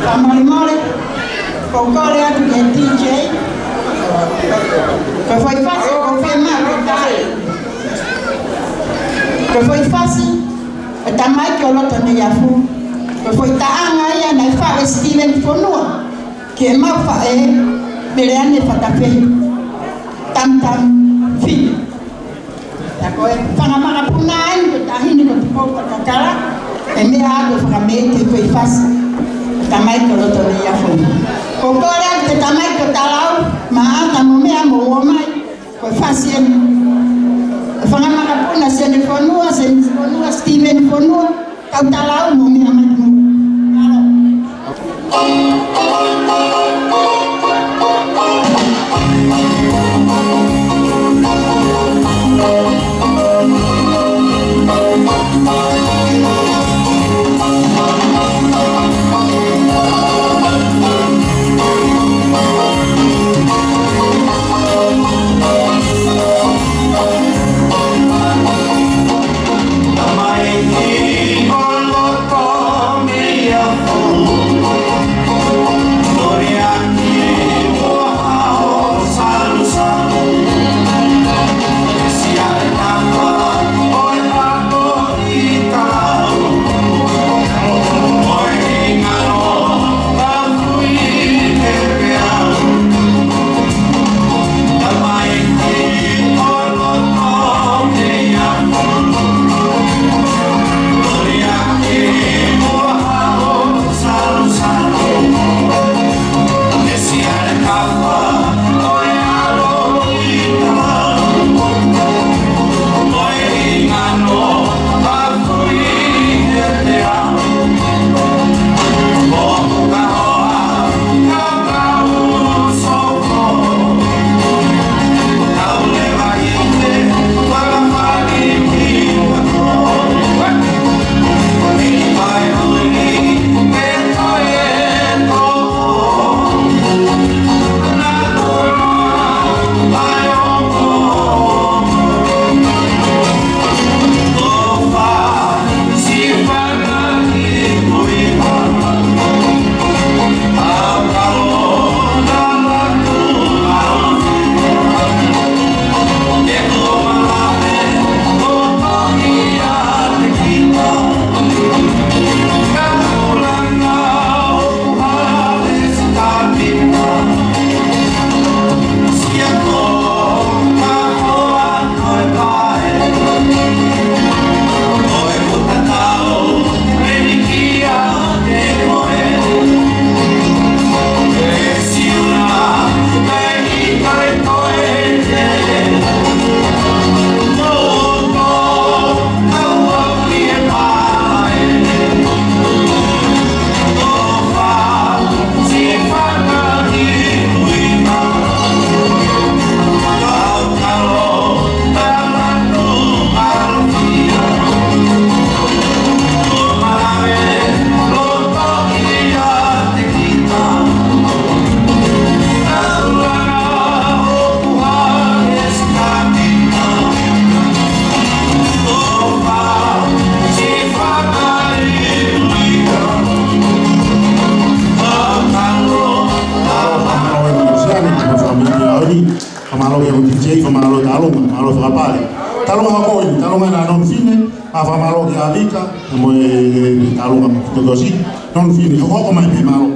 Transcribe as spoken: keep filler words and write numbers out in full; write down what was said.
Fakamolemole, ʻoku ou kole atu ki he D J. Ko e foʻi fasi, ko e foʻi ma, ko e tai. Ko e foʻi fasi, ʻa e tamaiki ʻo Lotoneiafu. Ko e foʻi taʻanga ia naʻe faʻu ʻe Steven Fonua ki heʻemau faʻē, Meleane Fatafehi. Tam Tam Fine. Ka ko e fanga makapuna eni ko e taʻahine ko Tupou Kakakala, ʻe meʻa atu ʻo fakameʻite e foʻi fasi ʻa e tamaiki ʻo Lotoneiafu. ʻOku ou kole atu ki he tamaiki ʻo Talau, Maʻata mo meʻa mo ō mai, ko e fasi eni. Fanga makapuna Sione Fonua, Sione Fonua, Steven Fonua, kau Talau mo meʻa mai mo. Mālō. Fakamālō ki he D J, fakamālō Talonga, mālō fakapale. Talonga hoko eni, Talonga na Nonu Fine, ʻa fakamālō ki he Avika, mo e, e, Talonga mo Fitokosi, Nonu Fine, hoko mai pē, mālō.